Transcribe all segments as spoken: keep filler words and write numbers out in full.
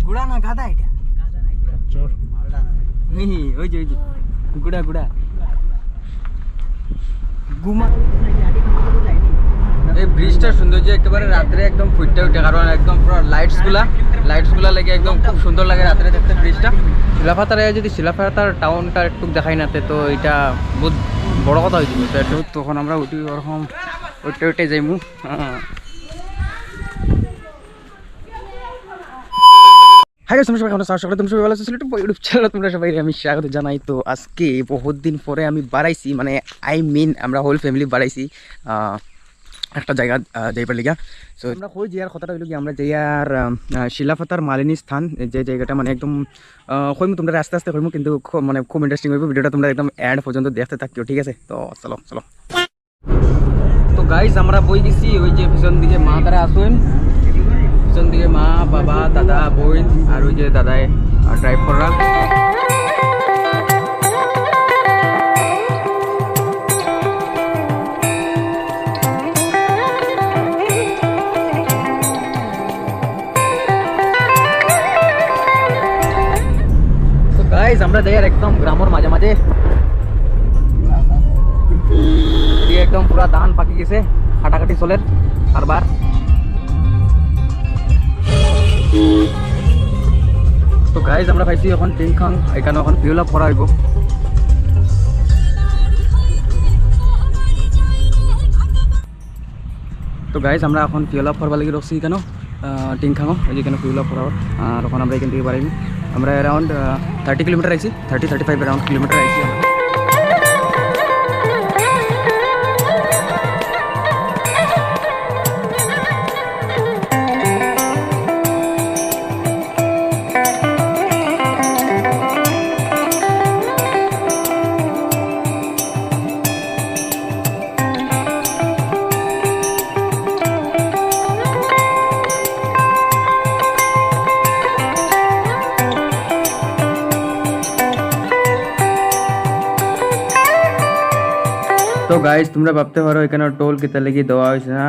ঘোড়া না গাধা এটা? এই, ওই যে, ওই যে, ঘোড়া, ঘোড়া। ঘুমা। এই ব্রিজটা সৌন্দর্য একেবারে রাত্রে একদম ফুটে উঠে, কারণ একদম পুরো লাইটস গুলা, লাইটস গুলা লেগে একদম খুব সুন্দর লাগে রাত্রে দেখতে ব্রিজটা। শিলাফাতারে যদি শিলাফাতার টাউনটা একটু দেখাই না তে, তো এটা বহুত বড় কথা হয়েছিল। তো একটু তখন আমরা উঠি ওরকম উঠতে উঠতে যাইমু। হ্যাঁ। হাই গাইস, তোমরা সবাই কেমন আছো? আশা করি তোমরা সবাই ভালো আছো। সিলেট বয় ইউটিউব চ্যানেলে তোমরা সবাই আমি স্বাগত জানাই। তো আজকে বহুত দিন পরে আমি বাড়াইছি, মানে, আই মিন, আমরা হোল ফ্যামিলি বাড়াইছি আহ, একটা জায়গা আহ, যাইবার লিগা। তো আমরা কই যে আর কথাটা হইলো কি, আমরা যে আর আহ, আহ, শিলাফাতার মালিনী স্থান, যে জায়গাটা মানে একদম আহ, কইমু তোমরা আস্তে আস্তে কইমু, কিন্তু খুব, মানে, খুব ইন্টারেস্টিং হইব ভিডিওটা, তোমরা একদম এন্ড পর্যন্ত দেখতে থাকিও, ঠিক আছে? তো চলো, চলো। তো গাইস, আমরা বই গেছি, ওই যে পিছন দিকে মা তারা আছইন, পিছন দিকে মা, বাবা, দাদা, বইন, আর ওই যে দাদায় ড্রাইভ করা। তো গাইস, আমরা যাই আর একদম গ্রামর মাঝে মাঝে। এদিকে একদম পুরা ধান পাকি গেছে, কাটাকাটি চলের কারবার। তো গাইস, আমরা পাইছি এখন টিংখাং, এখানে এখন ফিউল আপ করা হইব। তো গাইস, আমরা এখন ফিউল আপ করবার লাগি রকছি এখানে, আহ, টিংখাঙো, এই যে এখানে ফিউল আপ করা হয়। আর এখন আমরা এখান থেকে বাড়াইনি, আমরা অ্যারাউন্ড থার্টি কিলোমিটার আইছি, thirty thirty five around kilometre আইছি আমরা। তো গাইস, তোমরা ভাবতে পারো এখানে টোল কিতা লাগি দেওয়া হয়েছে না।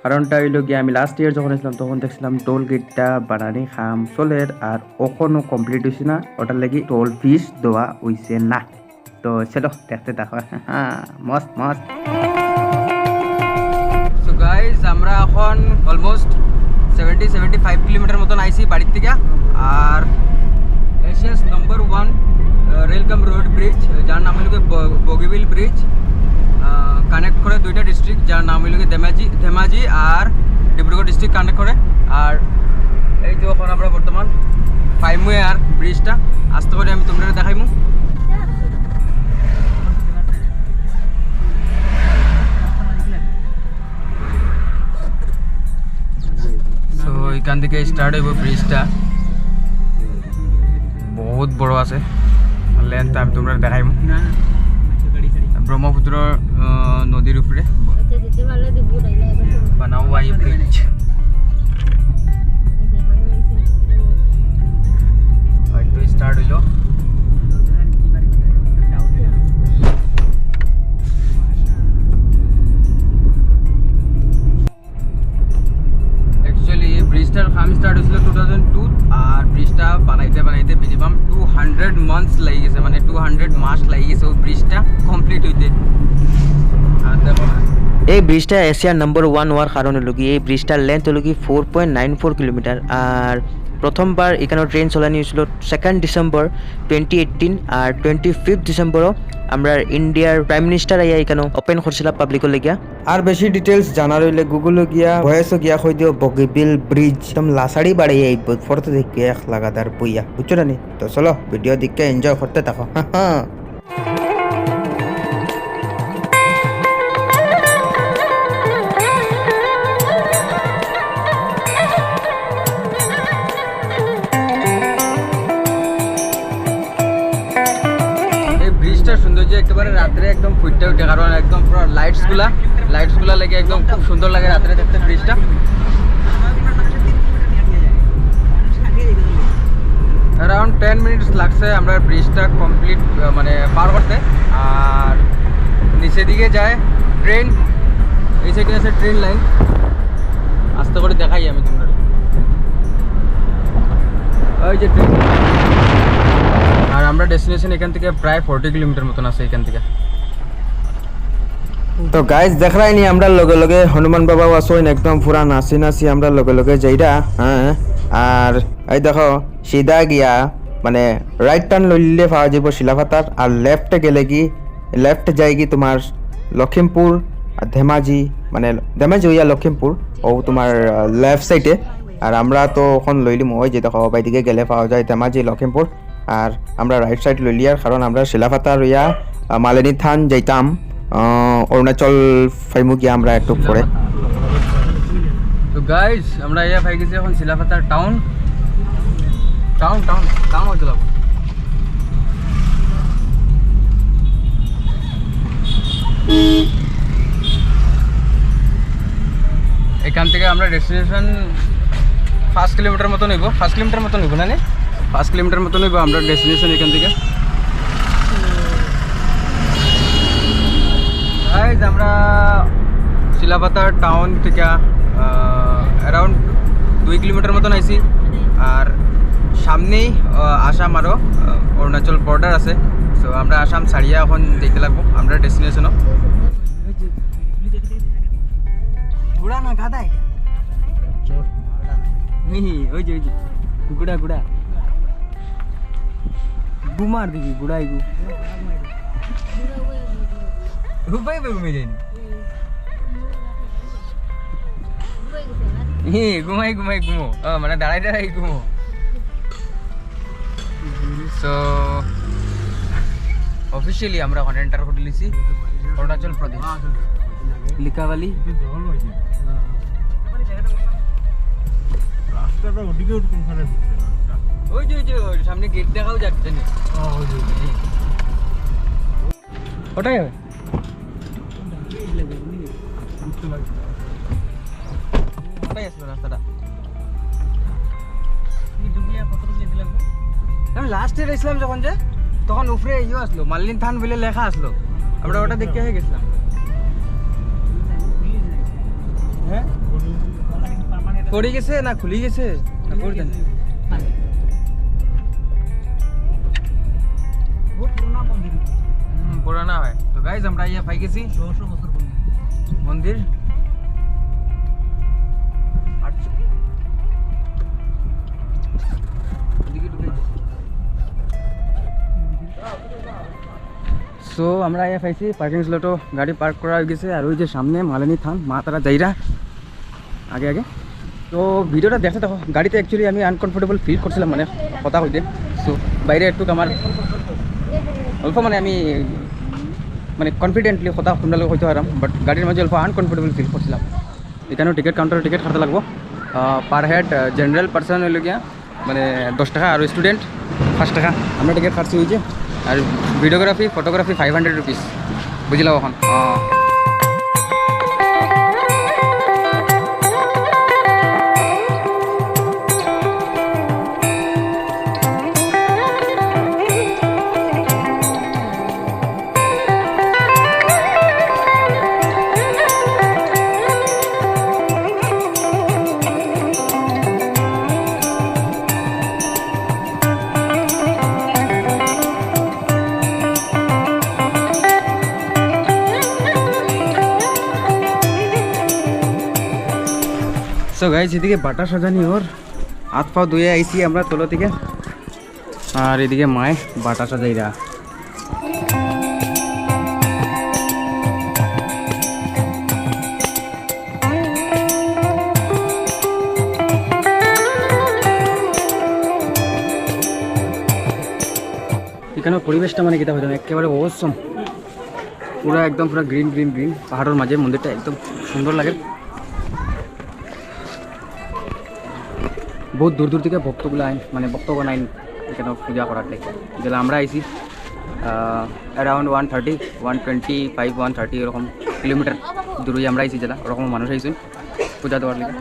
কারণটা হইলো গিয়া, আমি লাস্ট ইয়ার যখন আসলাম তখন দেখছিলাম টোল গেটটা বানানি কাম চলের, আর অখনো কমপ্লিট হইছে না, ওটার লাগি টোল ফিস দেওয়া হইছে না। তো চলো দেখতে থাকো, মস্ত মস্ত। সো গাইস, আমরা এখন almost seventy seventy five kilometre মতন আইছি বাড়ির থেকে। আর এশিয়াস নাম্বার ওয়ান রেল কাম রোড ব্রিজ, যার নাম হইল গিয়ে ব-, বগিবিল ব্রিজ। কানেক্ট করে দুইটা ডিস্ট্রিক্ট, যার নাম হইল গিয়ে ধেমাজি, ধেমাজি আর ডিব্রুগড় ডিস্ট্রিক্ট কানেক্ট করে। আর এই তো এখন আমরা বর্তমান পাইমু আর ব্রিজটা, আস্তে করে আমি তোমরা দেখাইমু। সো এখান থেকে স্টার্ট হইব ব্রিজটা, বহুত বড় আছে, লেন্থ আমি তোমরা দেখাইমু। ব্রহ্মপুত্র আহ, নদীর উপরে বানা হুয়া এই ব্রিজ। হয়তো স্টার্ট হইল। অ্যাকচুয়ালি এই ব্রিজটার কাম স্টার্ট হয়েছিল টু থাউজেন্ড টু, আর ব্রিজটা বানাইতে বানাইতে মিনিমাম টু হান্ড্রেড মান্থস লাগি গেছে, মানে টু হান্ড্রেড মাস লাগি গেছে ওই ব্রিজটা কমপ্লিট হইতে। আর দেখো না, এই ব্রিজটা এশিয়ার নাম্বার ওয়ান হওয়ার কারণ হলো কি, এই ব্রিজটার লেন্থ হলো কি four point nine four kilometre. আর প্রথমবার এখানে ট্রেন চলানি হয়েছিল সেকেন্ড ডিসেম্বর টোয়েন্টি এইটিন, আর টোয়েন্টি ফিফথ ডিসেম্বরও আমরা ইন্ডিয়ার প্রাইম মিনিস্টার আইয়া এখানে ওপেন করছিলা পাবলিকর লাগিয়া। আর বেশি ডিটেলস জানার হইলে গুগলও গিয়া, ভয়েসও গিয়া কই দিও বগিবিল ব্রিজ, একদম লাসাড়ি বাড়াইয়া আইব, ফটো দেখে এক লাগাতার বইয়া, বুঝছো না নি? তো চলো ভিডিও দেখে এনজয় করতে থাকো। এই ব্রিজটার সৌন্দর্য একেবারে রাত্রে একদম ফুটে উঠে, কারণ একদম পুরো লাইটস গুলা, লাইটস গুলা লেগে একদম খুব সুন্দর লাগে রাত্রে দেখতে ব্রিজটা। অ্যারাউন্ড টেন মিনিটস লাগছে আমরা ব্রিজটা কমপ্লিট, মানে, পার করতে। আর নিচের দিকে যায় ট্রেন, এই সাইডে আছে ট্রেন লাইন। আস্তে করে দেখাই আমি তোমরা। ওই যে ট্রেন। আর আমরা ডেস্টিনেশন এখান থেকে প্রায় ফর্টি কিলোমিটার মতন আছে এখান থেকে। তো গাইস, দেখরায়নি, আমরা লগে লগে হনুমান বাবাও আছইন, একদম পুরা নাচি নাচি আমরা লগে লগে যাইরা। হ্যাঁ, আর এই দেখো, সিধা গিয়া মানে রাইট টার্ন লইলে পাওয়া যাইব শিলাফাতার, আর লেফটে গেলে কি, লেফট যায়গি তোমার লখিমপুর, আর ধেমাজি, মানে ধেমাজি হইয়া লখিমপুর, ও তোমার লেফট সাইডে। আর আমরা তো এখন লইলিমু, ওই যে দেখো, বাইদিকে গেলে পাওয়া যায় ধেমাজি, লখিমপুর। আর আমরা রাইট সাইড লইলিয়ার, কারণ আমরা শিলাফাতার হইয়া, আহ, মালিনী থান যাইতাম, আহ, অরুণাচল ফাইমু গিয়া আমরা একটু পরে। তো গাইস, আমরা ইয়া পাই গেছি এখন শিলাফাতার টাউন। টাউন, টাউন, টাউন হইতে লাগবো। এখান থেকে আমরা ডেস্টিনেশন পাঁচ কিলোমিটার মতন হইব, পাঁচ কিলোমিটার মতন হইব না নি? পাঁচ কিলোমিটার মতন হইব আমরা ডেস্টিনেশন এখান থেকে। গাইস, আমরা শিলাফাতার টাউন থেকে অ্যারাউন্ড দুই কিলোমিটার মতন আইছি। আর সামনেই আহ, আসাম আরও আহ, অরুণাচল বর্ডার আছে। তো আমরা আসাম ছাড়িয়া এখন দেখতে লাগবো আমরা ডেস্টিনেশনও। ঘোড়া না গাধা এটা? হি, হি, ওই যে, ওই যে, ঘোড়া, ঘোড়া। ঘুমার দেখি, ঘোড়া এগু। উপায় পাই ঘুমে যায়নি। হি, ঘুমাই, ঘুমাই, ঘুমো। ও, মানে, দাঁড়াই, দাঁড়াই, ঘুমো। সো, অফিসিয়ালি আমরা এখন এন্টার করে লিছি অরুণাচল প্রদেশ। লিকাবালি। রাস্তাটা ওদিকে কোনখানে ঢুকছে না। ওই যে, ওই যে, ওই সামনে গেট দেখাও যাচ্ছে না। হ্যাঁ, ওই যে, ওই যে। ওটাই হবে। ওটাই আসলো রাস্তাটা। আমি লাস্টে গেছিলাম যখন, যে তখন উপরে ইয়ে আসলো, মালিনী থান বলে লেখা আসলো, আমরা ওটা দেখে হয়ে গেছিলাম। হ্যাঁ, পড়ে গেছে না খুলে গেছে? বহুত পুরানা মন্দির। হুম, পুরানা হয়। তো গাইস, আমরা ইয়া পাই গেছি। ছয়শো বছর পুরানা। মন্দির। আচ্ছা। এদিকে ঢুকে যাই। সো, আমরা আইয়া পাইছি, পার্কিং স্লটও গাড়ি পার্ক করা হয়ে গেছে। আর ওই যে সামনে মালিনী থান, মা তারা যাইরা আগে আগে। তো ভিডিওটা দেখতে থাকো। গাড়িতে অ্যাকচুয়ালি আমি আনকমফোর্টেবল ফিল করছিলাম, মানে, কথা কইতে। সো, বাইরে একটু আমার অল্প, মানে, আমি, মানে, কনফিডেন্টলি কথা তোমরা লোক হইতে পারাম, বাট গাড়ির মাঝে অল্প আনকমফোর্টেবল ফিল করছিলাম। এখানেও টিকিট কাউন্টারে টিকিট কাটতে লাগবো। পার হেড জেনারেল পার্সন হইল গিয়া মানে দশ টাকা, আর স্টুডেন্ট পাঁচ টাকা। আমরা টিকিট কাটছি ওই যে। আর videography, photography five hundred rupees. বুঝলাম এখন। সো গাইস, এদিকে বাতাস আজানি ওর, হাত পাও ধুয়ে আইছি আমরা তল থেকে। আর এদিকে মায়ে বাতাস আজাইরা। এখানে পরিবেশটা মানে কিতা হইতাম, একেবারে অসম, পুরা একদম পুরা গ্রিন গ্রিন গ্রিন, পাহাড়ের মাঝে মন্দিরটা একদম সুন্দর লাগে। বহুত দূর দূর থেকে ভক্তগুলো আইন, মানে ভক্তগণ আইন এখানে পূজা করার লাগে। যেটা আমরা আইছি around one thirty, one twenty five, one thirty এরকম কিলোমিটার দূরই আমরা আইছি, যেটা ওরকম মানুষ আইছেন পূজা দেওয়ার লাগে।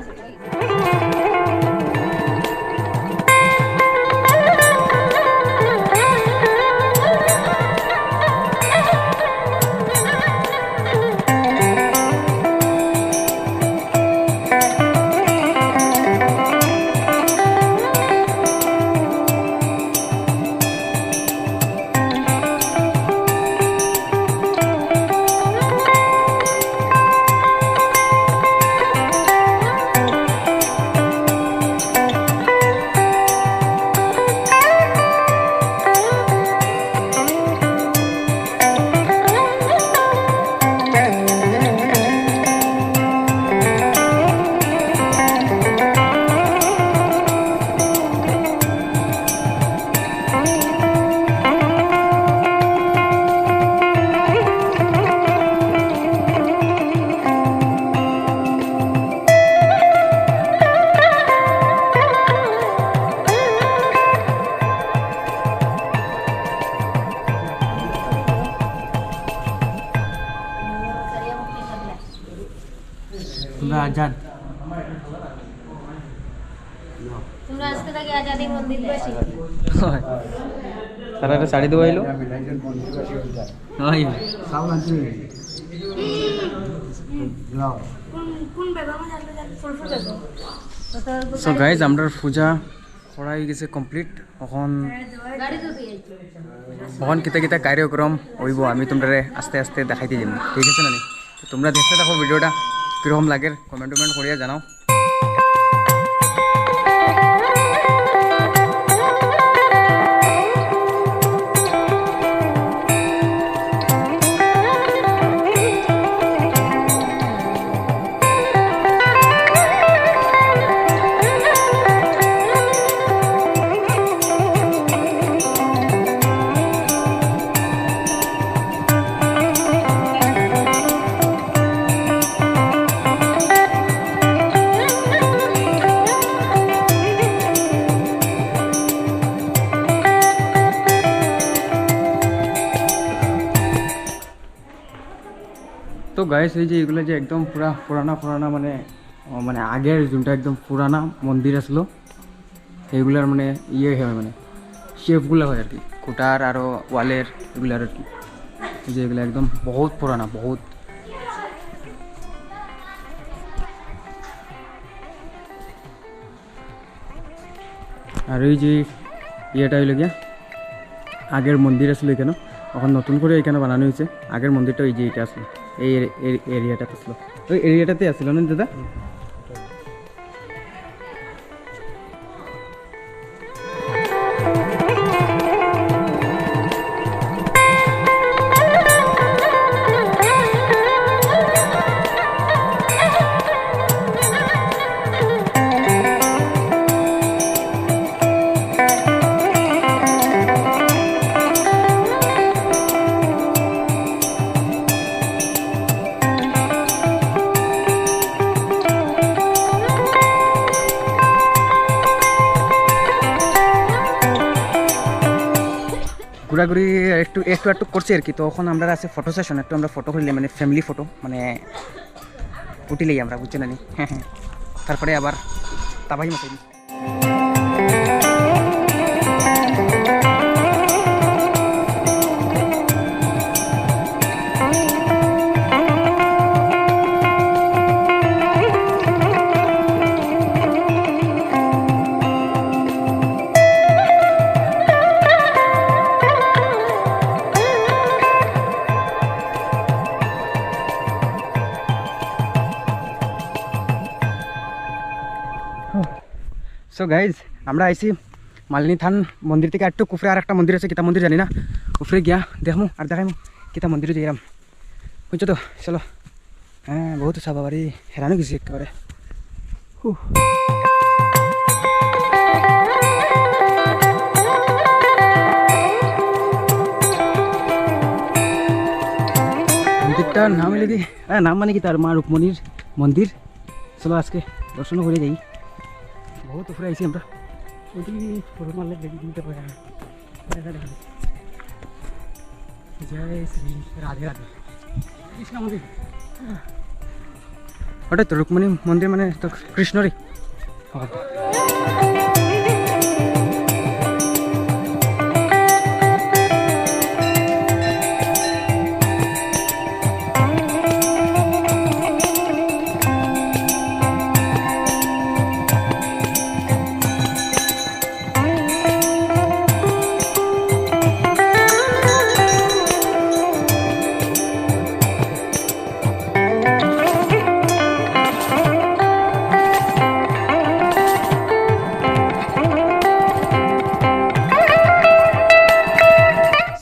তোমরা আজকে থাকি আজাদি মন্দিরবাসী। অয়। তারা একটা শাড়ি দেওয়া হইলো। অয়। কোন, কোন বেগম জানতে জানতে ফুলফুল বেগম। তো তার সো গাইজ, আমরার পূজা করা হয়ে গেছে কমপ্লিট। এখন গাড়ি তো দিয়ে এখন কিতা কিতা কার্যক্রম হইব আমি তোমরারে আস্তে আস্তে দেখাইতে যাবো, ঠিক আছে না নি? তো তোমরা দেখতে থাকো ভিডিওটা, কীরকম লাগের কমেন্ট টমেন্ট করিয়া জানাও। তো গাইস, এই যে এগুলা যে একদম পুরা পুরানা পুরানা মানে, ও, মানে আগের যেটা একদম পুরানা মন্দির আছিল, এইগুলার মানে ইয়ে হয় মানে শেপগুলা হয় আর কি, খুঁটার আরও ওয়ালের এগুলার আর কি। এই যে এগুলা একদম বহুত পুরানা, বহুত। আর এই যে ইয়েটা হইল গিয়া আগের মন্দির আছিল এখানে, এখন নতুন করে এখানে বানানো হয়েছে। আগের মন্দিরটা এই যে এটা আছিল, এই এর-, এর-, এরিয়াটাতে আছিল, ওই এরিয়াটাতে আছিল না দাদা? ঘোরাঘুরি একটু, একটু একটু করছি আর কি। তো এখন আমরা আছে ফটো সেশন, একটু আমরা ফটো তুললে মানে ফ্যামিলি ফটো মানে উঠিলেই আমরা, বুঝছো না নি? তারপরে আবার তাবাই মাতাই। সো গাইজ, আমরা আইছি মালিনী থান মন্দির থেকে একটু কুফরে আর একটা মন্দির আছে, কিতা মন্দির জানি না, কুফরে গিয়া দেখমু আর দেখাইমু কিতা মন্দিরে যাইরাম, বুঝছো তো? চলো। হ্যাঁ, বহুত উঁচা বাবা রে, হেরানো গেছি একেবারে। হু। মন্দিরটার নাম হইল কি, হ্যাঁ, নাম মানে কি তার মা রুক্মণীর মন্দির। চলো আজকে দর্শন করে যাই। বহুত উপরে আইছি আমরা। ওটি ফটো মারলে দেখি দিতে পারে। দেখা দেখা। জয় শ্রী রাধে রাধে। কৃষ্ণ মন্দির। ওটাই তো রুক্মিণী মন্দির, মানে তো কৃষ্ণরই।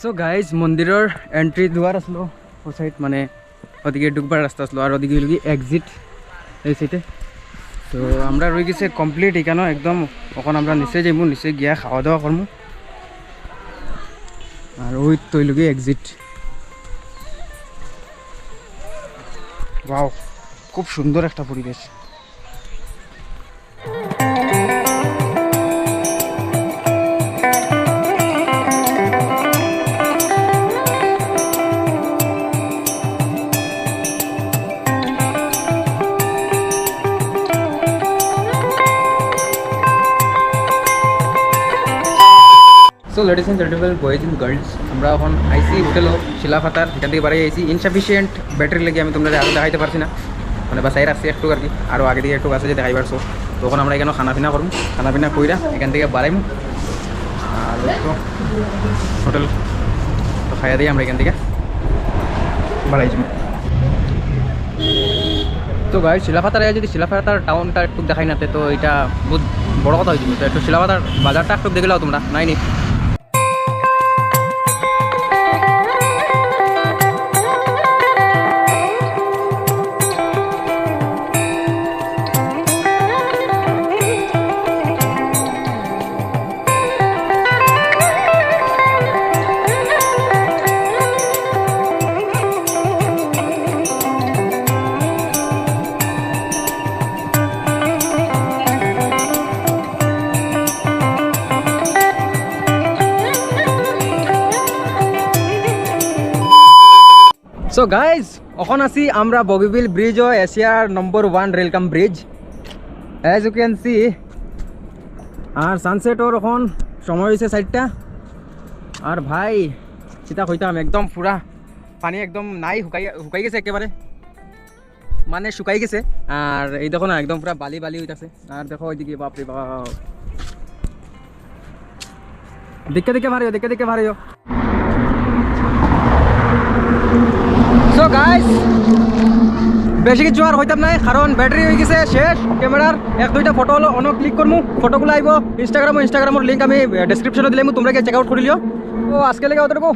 সো গাইজ, মন্দিরর এন্ট্রি দুয়ার আসলো ও সাইড, মানে ওদিকে ঢুকবার রাস্তা আসলো, আর ওদিকে হইল কি এক্সিট এই সাইডে। তো আমরা রয়ে গেছে কমপ্লিট এখানে একদম। এখন আমরা নিচে যাইমু, নিচে গিয়া খাওয়া দাওয়া করমু। আর ওই তো হইল কি এক্সিট। ওয়াও, খুব সুন্দর একটা পরিবেশ। তো ladies and gentlemen, boys and girls, আমরা এখন আইছি হোটেলও শিলাফাতার, এখান থেকে বাড়ি আইছি। ইনসাফিসিয়েন্ট ব্যাটারি লেগে আমি তোমরা আরও দেখাইতে পারছি না, মানে বাসায় রাখছি একটু আর কি, আরও আগে দিয়ে একটু আছে যে দেখাইবার। সো তখন আমরা এখানে খানা পিনা করবো, খানা পিনা কইরা এখান থেকে বাড়াইমু। আর তো হোটেল তো খাইয়া দিয়ে আমরা এখান থেকে বাড়াই যাবো। তো গাইস, শিলাফাতার যদি শিলাফাতার টাউনটা একটু দেখাই না তে, তো এটা বহুত বড় কথা হয়ে যাবে। তো একটু শিলাফাতার বাজারটা একটু দেখে লাও তোমরা, নাই নি? সো গাইস, এখন আছি আমরা বগিবিল ব্রিজও, এশিয়ার নম্বর ওয়ান রেলকাম bridge, as you can see। আর সানসেটর এখন সময় হয়েছে চাইরটা। আর ভাই, কিতা কইতাম, একদম পুরা পানি একদম নাই, হুকাই হুকাই গেছে একেবারে, মানে শুকাই গেছে। আর এই দেখো না, একদম পুরা বালি বালি হইতাছে। আর দেখো ওইদিকে, বাপরে বাপ, দেখে দেখে ভারিও, দেখে দেখে ভারিও। সো গাইস, বেশি কিছু আর হইতাম নাই, কারণ ব্যাটারি হয়ে গেছে শেষ ক্যামেরার। এক দুইটা ফটো হলো অন্য ক্লিক করমু, ফটোগুলো আইবো ইনস্টাগ্রামও, ইনস্টাগ্রামর লিঙ্ক আমি ডেসক্রিপশনে দিলাম, তোমরা গিয়ে চেক আউট করিলিও। তো আজকে লেগে অতটুকু।